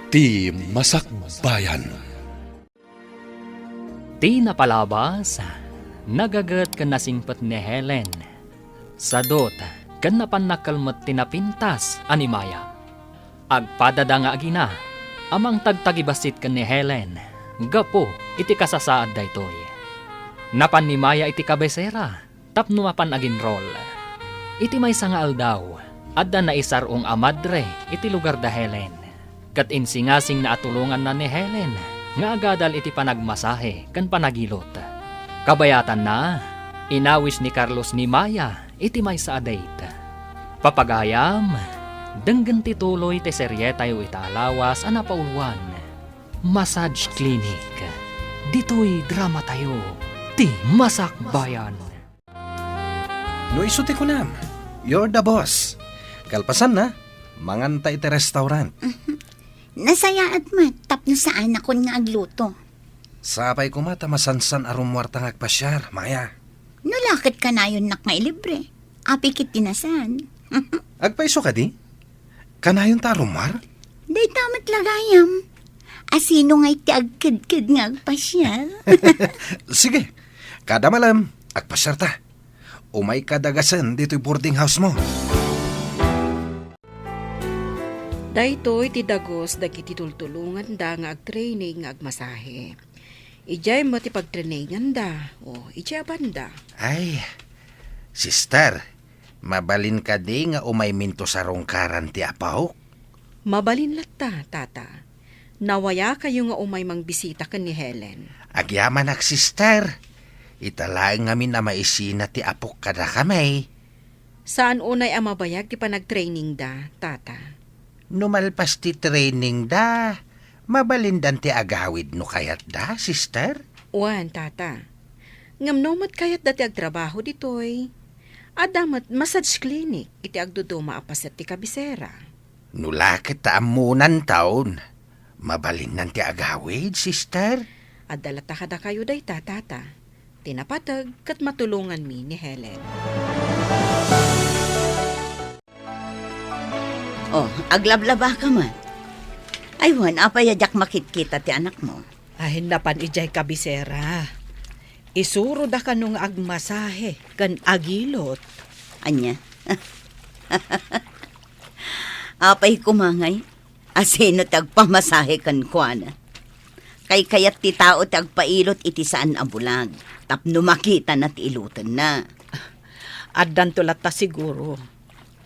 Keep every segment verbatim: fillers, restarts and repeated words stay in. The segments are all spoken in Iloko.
Ti Masakbayan. Ti napalabas, nagaget ken nasingpet ni Helen. Sadut ken napan nakelmet ti napintas a ni Maya. Agpadada nga agina a mangtagtagibassit ken ni Helen gapu iti kasasaad daytoy. Napan ni Maya iti kabesera tapno mapan aginrol. Iti maysa nga aldaw, adda naisar-ong a madre iti lugar da Helen, ket insingasingna a tulonganna ni Helen nga agadal iti panagmasahe ken panagilot. Kabayatanna, inawis ni Carlos ni Maya iti maysa a date. Papagayam, denggen ti tuloy ti serietayo ita a lawas a napauluan, Massage Clinic. Ditoy dramatayo, ti Masakbayan. No isu ti kunam, you're the boss. Kalpasanna, manganta iti restaurant. Nasayaat met tapno saanakon nga agluto. Sapay koma ta masansan a rummuarta nga agpasiar, Maya. No la ket kanayonnak nga ilibre. Apay ket ti nasan. Agpayso kadi? Kanayonta a rummuar? Dayta met la gayam. Asino ngay ti agkedked nga agpasiar? Sige, kada malem, agpasiarta. Umayka dagasen ditoy boarding house mo. Daytoy ti dagus dagiti tultulonganda nga agtraining nga agmasahe. Idiay met ti pagtraininganda, o idiay a banda. Ay, sister, mabalin kadi nga umayminto sarungkaran ti apok? Mabalin latta, tata. Nawayakayo nga umay mangbisita ken ni Helen. Agyamanak, sister. Ita laeng ngamin a maisina ti apok kadakami. Saan unay a mabayag ti panagtrainingda, tata? No malpas ti trainingda, mabalindan ti agawid no kayatda, sister? Wen, tata. Ngem no met kayatda ti agtrabaho ditoy, adda met massage clinic iti agduduma a paset ti kabisera. No la ket ta ammonanton, mabalinnan ti agawid, sister? Adda latta kadakayo dayta, tata. Ti napateg ket matulonganmi ni Helen. Oh, aglablabaka met. Ay, wen, apay a diak makitkita ti anakmo? Ay, napan idiay kabisera. Isurod a kano nga agmasahe ken agilot. Ania? Apay koma ngay? Asino ti agpamasahe kenkuana? Kaykayat ti tao ti agpailot iti saan a bulag tapno makitana ti ilotenna. Addanto latta siguro.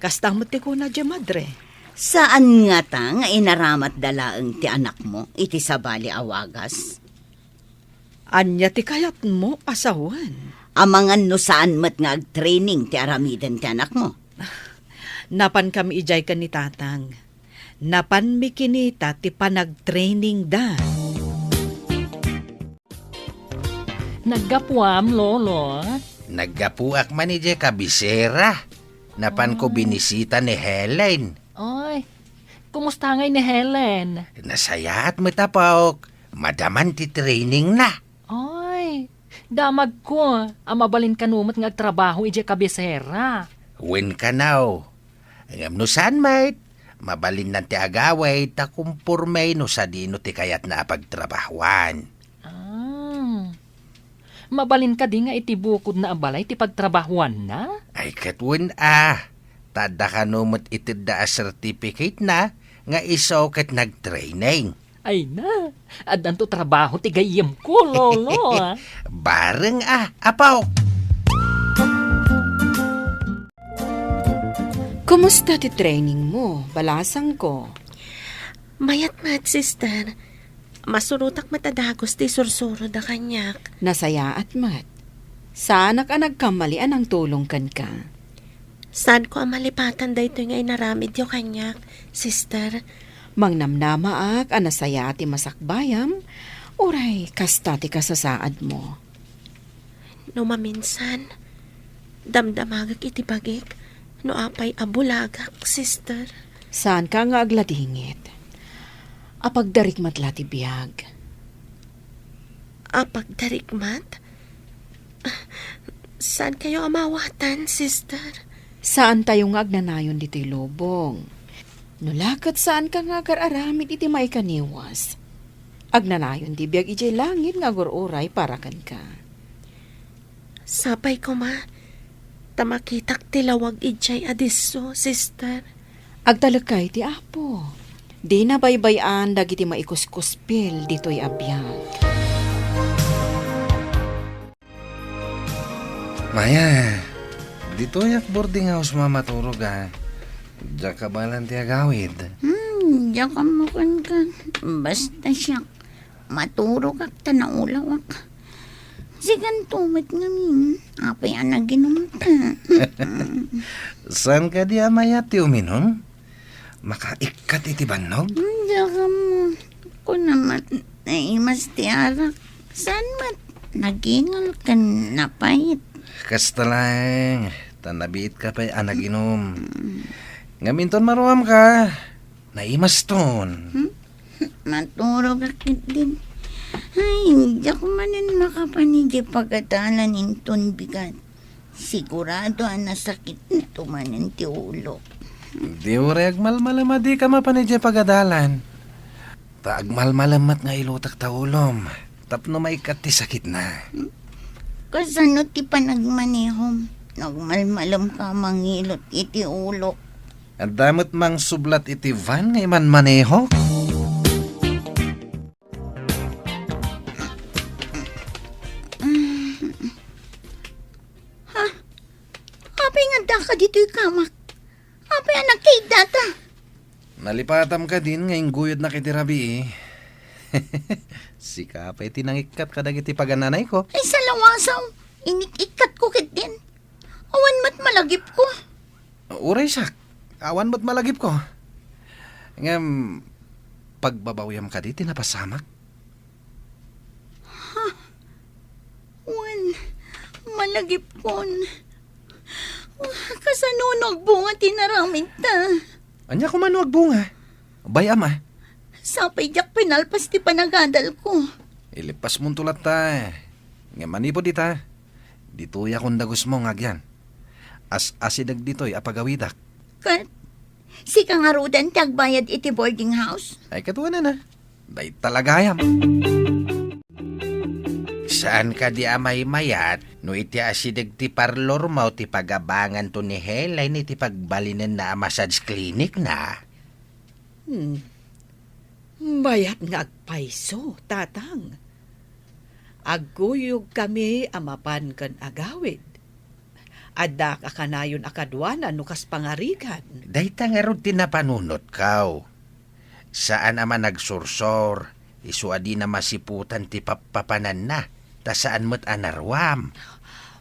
Kasta met ti kuna diay madre. Saan ngata nga inaramatda laeng ti anakmo iti sabali a wagas? Ania ti kayatmo a sawen? Amangan no saan met nga agtraining ti aramiden ti anakmo? Napankami idiay ken ni Tatang. Napanmi kinita ti panagtrainingda. Naggapuam, Lolo? Naggapuak man idiay kabisera. Napanko binisita ni Helen. Ay, kumusta ngay ni Helen? Nasayaat met, apok. Madaman ti trainingna. Ay, damagko a mabalin kano met nga agtrabaho idiay kabisera. Wen kano. Ngem no saan met, mabalinnan ti agawid ta kumporme no sadino ti kayatna a pagtrabahoan. Ah. Mabalin kadi nga iti bukodna a balay ti pagtrabahoanna? Ay, ket wen a. Ta adda kano met itedda a certificate-na nga isu ket nagtraining. Ay na, addanto trabaho ti gayyemko, Lolo, ah. Bareng a, apo. Kumusta ti training mo, balasangko? Mayat met, sister. Masurotak met a dagus ti sursuroda kaniak. Nasayaat met. Saanak a nagkammali a nangtulong kenka. Saanko a malipatan daytoy nga inaramidyo kaniak, sister. Mangnamnamaak a nasayaat ti masakbayam, uray kasta ti kasasaadmo. No maminsan, damdamagek iti bagik no apay a bulagak, sister. Saanka nga agladingit. Apagdarikmat la ti biag. Apagdarikmat? Saankayo a maawatan, sister? Saantayo nga agnanayon ditoy lubong. No la ket saanka nga agar-aramid iti maikaniwas, agnanayon ti biag idiay langit nga agur-uray para kenka. Sapay koma, ta makitak ti lawag idiay a disso, sister. Agtalekka iti Apo. Dina baybay-an dagiti maikuskuspil ditoy a biag. Maya, ditoyak boarding house mo a maturog, a. Diak kabaelan ti agawid. Hmm, diak ammo kenka. Basta siak, maturogak ta naulawak. Sikanto met ngamin, apay a naginumta? Saan kadi a mayat ti uminum? Makaikkat iti bannog? Hmm, diak ammo. Kuna met, naimas ti arak. Saan met, nagingal ken napait. Kasta laeng, ta nabiitka pay a naginum. Ngem inton maruamka, naimaston. Hmm? Maturogak ketdin. Ay, diak manen makapan idiay pagadalan inton bigat. Sigurado a nasakitto manen ti ulok. Di uray agmalmalem a dika mapan idiay pagadalan. Ta agmalmalem met nga ilutek ta ulom tapno maikkat ti sakitna. Kasano ti panagmanehom no agmalmalemka a mangilot iti ulok? Adda met mangsublat iti van nga imanmanehok? Ha? Apay nga addaka ditoy kamak? Apay a nagkaiddata? Nalipatam kadin nga ingguyodnak iti rabii. Sika pay ti nangikkat kadagiti pagananayko. Ay, salawasaw, inik-ikkatko ketdin. Awan met malagipko. Uray siak, awan met malagipko. Ngem, pagbabawiam kadi ti napasamak? Ha? Wen, malagipkon. Kasano no agbunga ti naramidta? Ania koma no agbunga? Bay-am a. Sapay diak pinalpas ti panagadalko. Ilipasmonto latta. Ngem manipud ita, ditoyak kun dagusmo nga agyan. As-asideg ditoy a pagawidak. Ket sika ngaruden ti agbayad iti boarding house? Ay, kaduanan a. Dayta la gayam. Saan kadi a maymayat no iti asideg ti parlormo ti pagabanganto ni Helen iti pagbalinenna a massage clinic na? Hmm. Mayat nga agpayso, Tatang. Agguyogkami a mapan ken agawid. Addaak a kanayon a kaduana no kas pangarigan. Dayta ngarud ti napanunotko. Saan a managsursor, isu a dina masiputan ti pappapananna, ta saan met a naruam.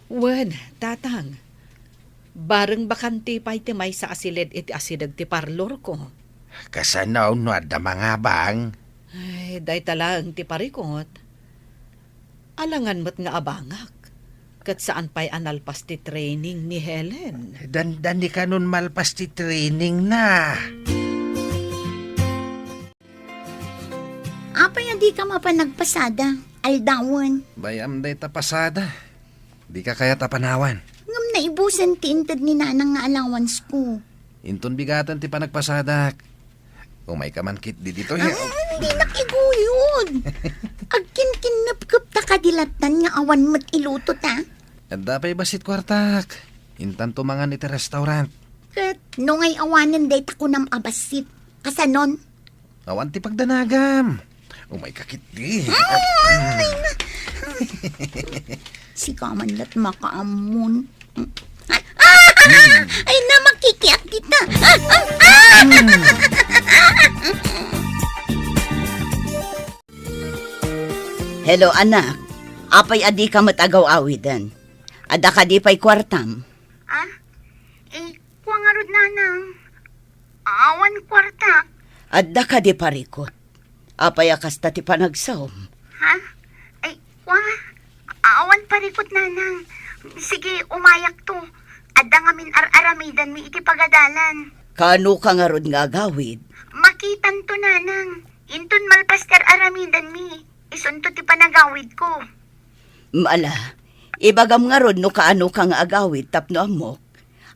Wen, Tatang, bareng bakante pay ti maysa a siled iti asideg ti parlorko. Kasano no adda mangabang? Ay, dayta laeng ti parikot. Alangan met nga abangak, ket saan pay a nalpas ti training ni Helen. Dandani kanon malpas ti training na. Apay a dika mapan nagpasada, aldawen? Bay-am dayta pasada. Dika kayat a panawan. Ngem naibusen ti inted ni Nanang nga allowance ko. Inton bigaten ti panagpasadak. Umayka man ketdi ditoy. Ah, dinak iguyod. Agkinkinnepkep ta kadi lattan nga awan met iluto ta. Adda pay bassit kuartak. Intanto mangan iti restaurant. Ket no ngay awanen dayta kunam a bassit, kasanon? Awan ti pagdanagam. Umayka ketdi. Ay, na. Sika man la't makaammon. Ah! Ay, na, makikiak dita. Ah! Ah! Ah! Hello, anak. Apay a dika met agaw-awiden? Adda kadi pay kuartam? Ah? Eh, kua ngarud, Nanang. Awan kuarta. Adda kadi parikot? Apay a kasta ti panagsaom? Ha? Ay, kua? Awan parikot, Nanang. Sige, umayakto. Adda ngamin ar-aramidanmi iti pagadalan. Kaano ka ngarud nga agawid? Makitanto, Nanang. Inton malpas ti ar-aramidanmi, isunto ti panagawidko. Mala, ibagam ngarud no kaano ka nga agawid tapno ammok.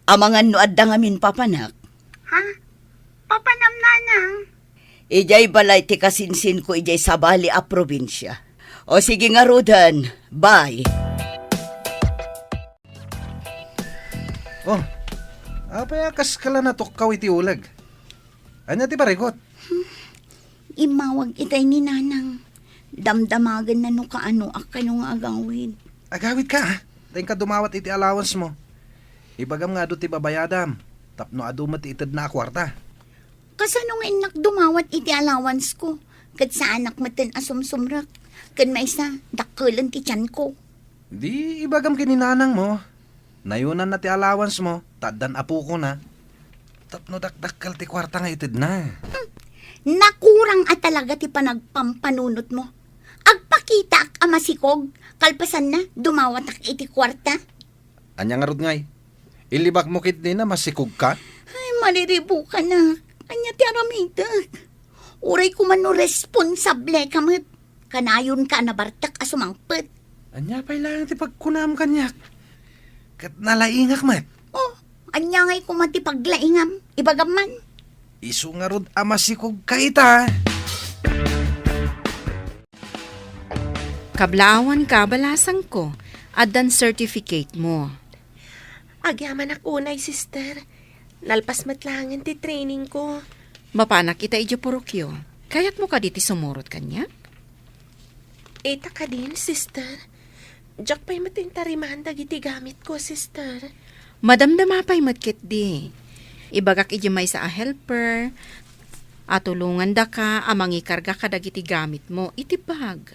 Amangan no adda ngamin papanak. Ha? Papanam, Idiay balay ti kasinsinko idiay sabali a probinsia. O sige ngaruden, bye. Oh, apay a kas ka la natukkaw iti uleg? Ania ti parikut? Immawag itay ni Nanang. Damdamagenna no kaano a kano nga agawid. Agawid ka, ah? Ta inka dumawat iti allowance mo. Ibagam nga adu ti babayadam, tapno adu met ti itedna a kuarta. Kasano nga innak dumawat iti allowance ko? Ket saanak metten a sumsumrek. Ken maysa, dakkelen ti tianko. Di ibagam ken ni nanang mo. Nayonanna ti allowance mo, ta addan apokona. Tapno dakdakkel ti kuarta nga itedna. Hmm. Nakurang a talaga ti panagpampanunot mo. Agpakitaak a masikog, kalpasanna, dumawatak iti kuarta. Ania ngarud ngay? Ilibak mo ketdin a masikog ka? Ay, mariribukanak. Ania ti aramidek? Uray koma no responsable ka met. Kanayon ka a nabartek a sumangpet. Ania pay laeng ti pagkunam kaniak? Ket nalaingak met. Oh, ania ngay koma ti paglaingam? Ibagam man. Isu ngarud a masikog ka ita. Kablaawan ka, balasangko, addan certificate mo. Agyamanak unay, sister. Nalpas met laengen ti training ko. Mapanak ita idiay purokyo. Kayatmo kadi ti sumurot kaniak? Ita kadin, sister. Diak pay met intariman dagiti gamit ko, sister. Madamdama pay met ketdi. Ibagak idiay maysa a helper a tulongandaka a mangikarga kadagiti gamitmo iti bag.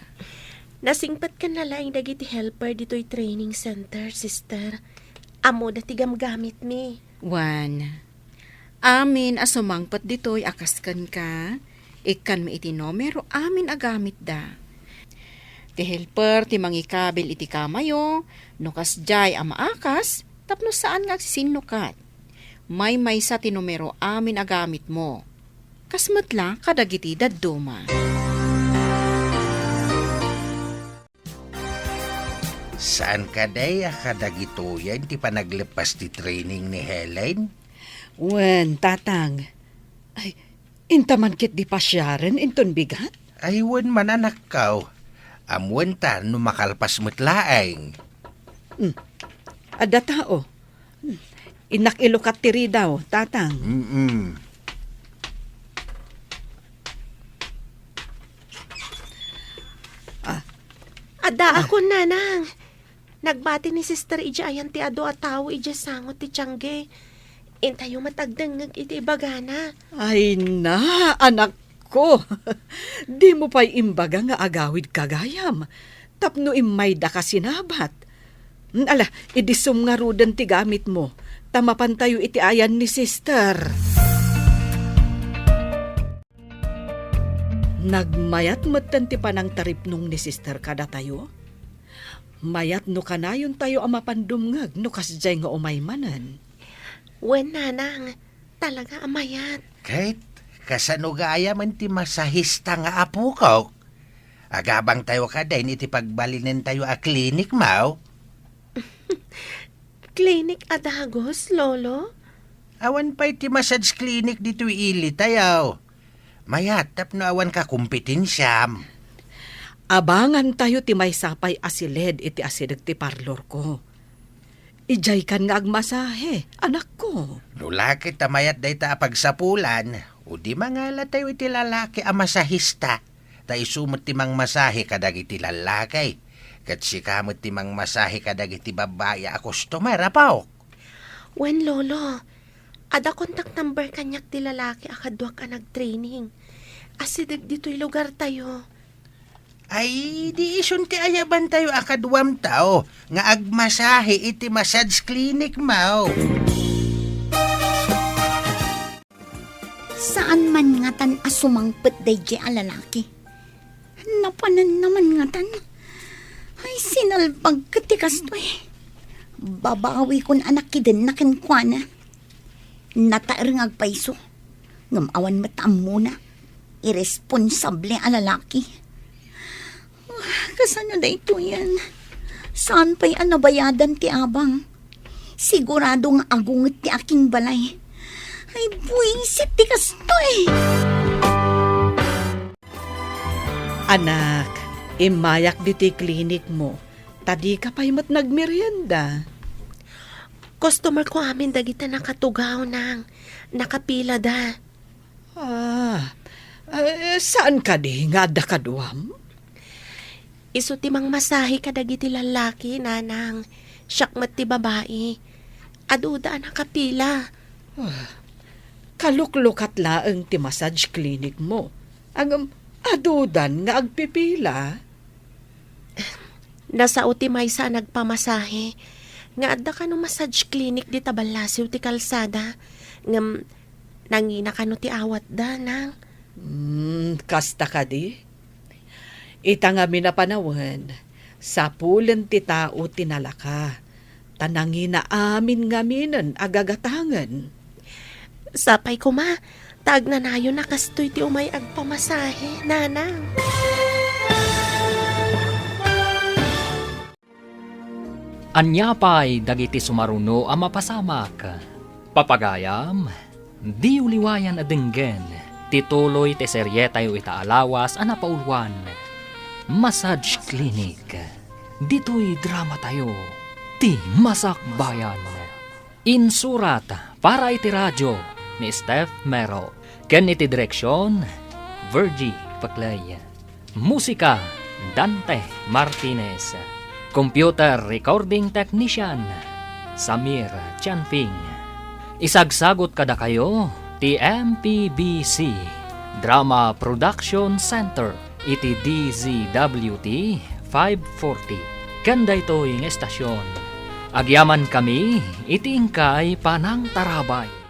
Nasingpetkan laeng dagiti helper ditoy training center, sister. Ammoda ti gamgamitmi. Wen, amin a sumangpet ditoy a kas kenka, ikkanmi iti numero amin a gamitda. Ti helper ti mangikabil iti kamayo, no kasdiay a maakas, tapno saan nga agsisinnukat. Maymaysa ti numero amin a gamitmo. Kas met la kadagiti dadduma. Saan kadi a kadagitoyen ti panagleppas ti training ni Helen? Wen, Tatang. Ay, inta man ketdi pasiaren inton bigat? Ay, wen man, anakko. Ammoenta no makalpas met laeng. Hmm. Adda tao. Innak ilukat ti ridaw, Tatang. Mm-mm. Ah. Addaakon, Nanang. Nagbati ni Sister idiay ayan ti adu a tao idiay sango ti tiangge. Intayo met agdengngeg iti ibagana. Ay na, anakko. Dimo pay imbaga nga agawid ka gayam. Tapno immaydaka sinabat. Mm, ala, idisum ngaruden ti gamitmo, ta mapantayo iti ayan ni Sister. Nagmayat metten ti panangtaripnong ni Sister kadatayo. Mayat no kanayontayo a mapandumngeg no kasdiay nga umay manen. Wen, Nanang, talaga a mayat. Ket, kasano gayamen ti masahista nga apokok? Agabangtayo kadin iti pagbalinentayo a klinik, maw? Klinik a dagus, Lolo? Awan pay ti massage clinic ditoy ilitayo. Mayat tapno awan kakompetensiam. Abangantayo ti maysa pay a siled iti asideg ti parlorko. Idiaykan nga agmasahe, anakko. No la ket ta mayat dayta a pagsapulan, o di mangalatayo iti lalaki a masahista, ta isu met ti mangmasahe kadagiti lallaki. Ket sika met ti mangmasahe kadagiti babbai a customer, apo. Wen, Lolo. Adda contact number kaniak ti lalaki a kaduak a nagtraining. Asideg ditoy lugartayo. Ay, di isun ti ayabantayo a kaduamtayo nga agmasahe iti massage clinic, maw? Saan man ngatan a sumangpet daydiay a lalaki. Napananna man ngatan. Ay, sinalbag ket ti kastoy. Babawikon a nakidenna kenkuana. Nataer nga agpayso. Ngem awan met ammona. Irresponsable a lalaki. Ah, kasano daytoyen? Saan pay a nabayadan ti abang? Sigurado nga agunget ti akinbalay. Ay, buisit ti kastoy! Anak, immayak ditoy klinikmo, ta dika pay met nagmerienda. Customer ko amin dagiti nakatugaw, nang. Nakapilada. Ah, eh, saan kadi nga adda kaduam? Isu ti mangmasahe kadagiti lallaki, nanang. Siak met ti babai. Aduda a nakapila. Ah, kaluklukat laeng ti massage clinic mo. Ngem adudan nga agpipila. Nasao ti maysa a nagpamasahe nga adda kano massage clinic dita ballasiw ti kalsada. Ngem nangina kano ti awatda, nang. Hmm, kasta kadi? Ita ngamin a panawen, sapulen ti tao ti nalaka, ta nangina amin ngaminen a gagatangen. Sapay koma, ta agnanayon a kastoy ti umay agpamasahe, nanang. Ania pay dagiti sumaruno a mapasamak? Papagayam, diyo liwayan a denggen ti tuloy ti serietayo ita a lawas a napauluan, Massage Clinic. Ditoy dramatayo, ti Masakbayan. Insurat para iti radio ni Steph Mero, ken iti direksion, Virgie Paclay. Musika, Dante Martinez. Computer recording technician, Samir Chanping. Isagsagot kadakayo ti M P B C Drama Production Center iti D Z W T five forty. Ken daytoy nga estasion, agyamankami iti inkay panangtarabay.